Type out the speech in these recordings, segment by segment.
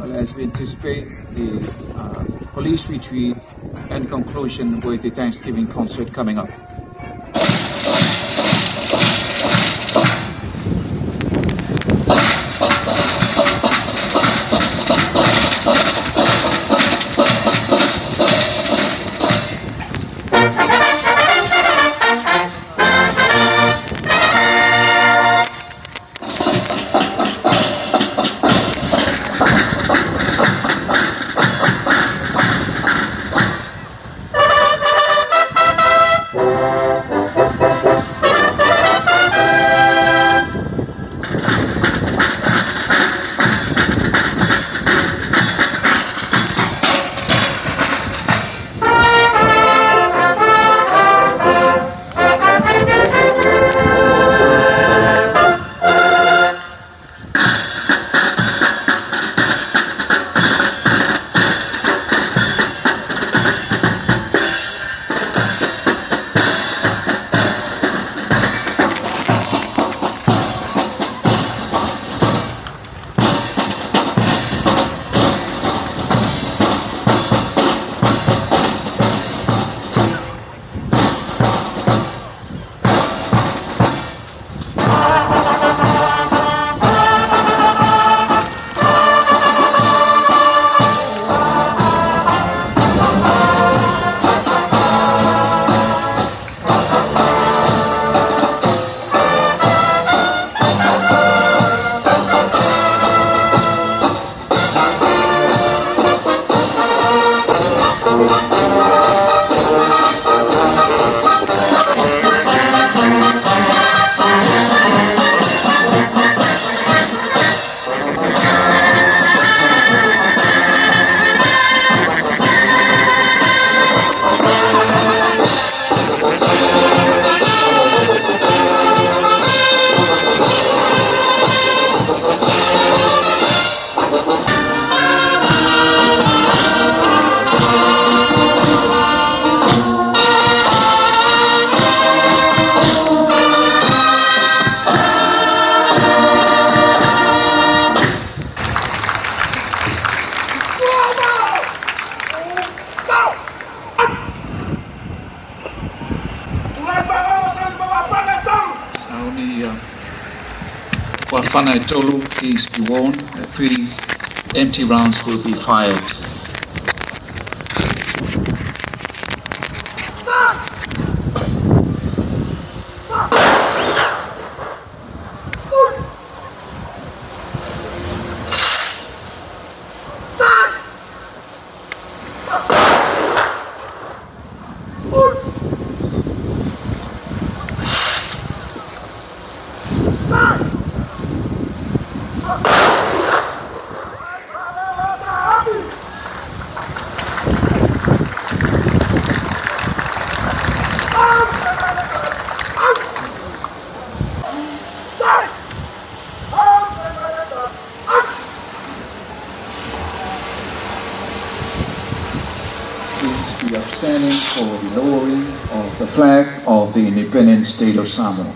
Well, as we anticipate the police retreat and conclusion with the Thanksgiving concert coming up. Tolu, please be warned that 3 empty rounds will be fired. Upstanding for the lowering of the flag of the independent state of Samoa.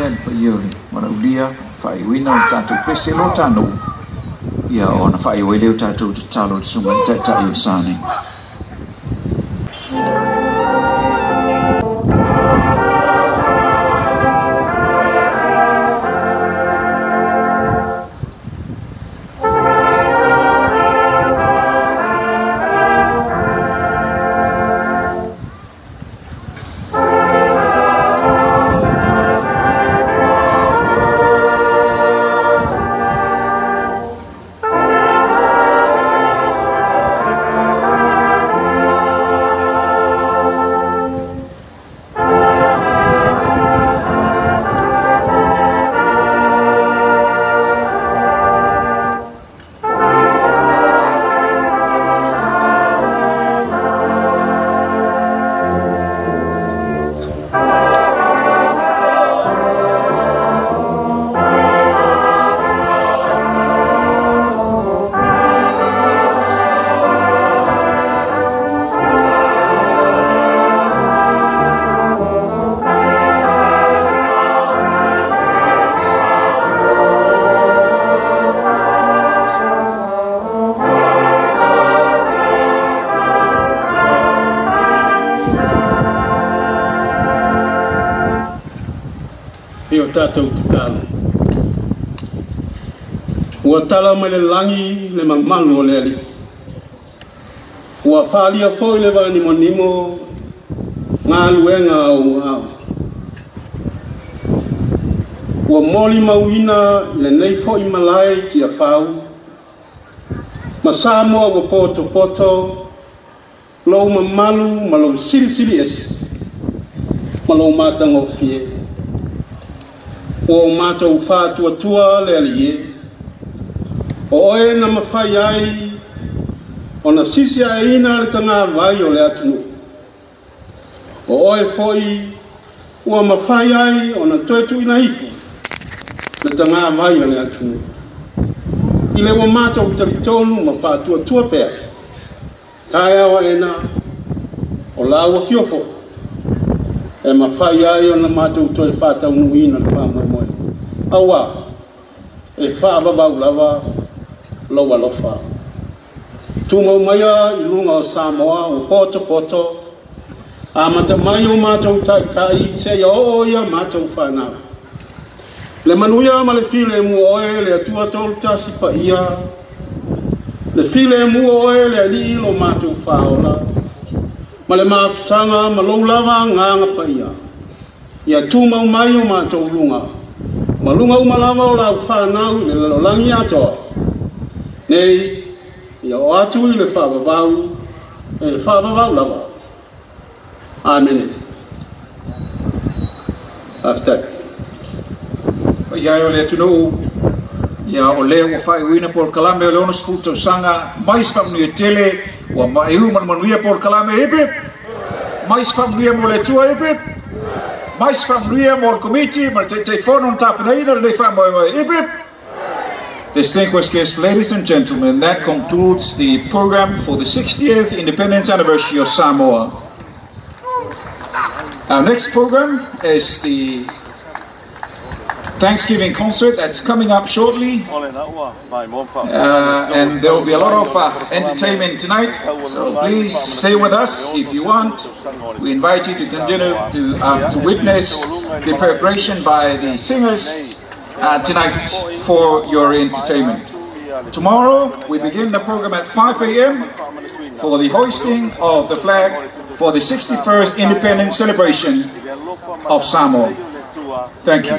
Ia le paia o le valaaulia, faaiuina o le tatou pese lo tanou, ia ona faaiu ai lea o tatou tatalo i le susuga i le Taitai o le sa nei. E o tatou tatalo. Ua tala mai le lagi le mamalu o le Alii. Ua faalia foi le vanimonimo galuega a ou aao. Ua molimauina i lenei foi malae i Tiafau ma Samoa ua potopoto lou mamalu ma lou silisili ese ma lou matagofie. Ua o matou faatuatua le Alii e, o oe na mafai ai ona sisiaeina le tagavai o le atunuu. O oe foi ua mafai ai ona toe tuuina ifo le tagavai o le atunuu. I le ua matou talitonu ma faatuatua pea, taeao aena o lau afio foi e mafai ai ona matou toe faataunuuina le faamoemoe. Auā e faavavau lava lou alofa. Tumau maia i luga o Samoa ua potopoto, amata mai o matou taitai seia oo ia matou fanau. Le manuia ma le filemu o oe le Atua tolu tasi paia, le filemu o oe le Alii lo matou faaola, ma le mafutaga ma lou lava agaga paia. Ia tumau mai o matou luga, ma luga uma lava o lau fanau i le lalolagi atoa. Nei, ia oo atu i le faavavau, e faavavau lava. Amene. Faafetai. Paia e o le atunuu, ia o lea ua faaiuina polokalame o le 60 tausaga, mai se faamanuia tele, ua maeu ma le manuia polokalame, hip hip! Mai se faamanuia mo le Atua, hip hip! Mai se faamanuia mo le komiti ma le Taitaifono na tapenaina lenei faamoemoe, hip hip! Distinguished guests, ladies and gentlemen, that concludes the program for the 60th Independence Anniversary of Samoa. Our next program is the Thanksgiving concert that's coming up shortly. And there will be a lot of entertainment tonight, so please stay with us if you want. We invite you to continue to witness the preparation by the singers tonight for your entertainment. Tomorrow we begin the program at 5 a.m. for the hoisting of the flag for the 61st Independence Celebration of Samoa. Thank you.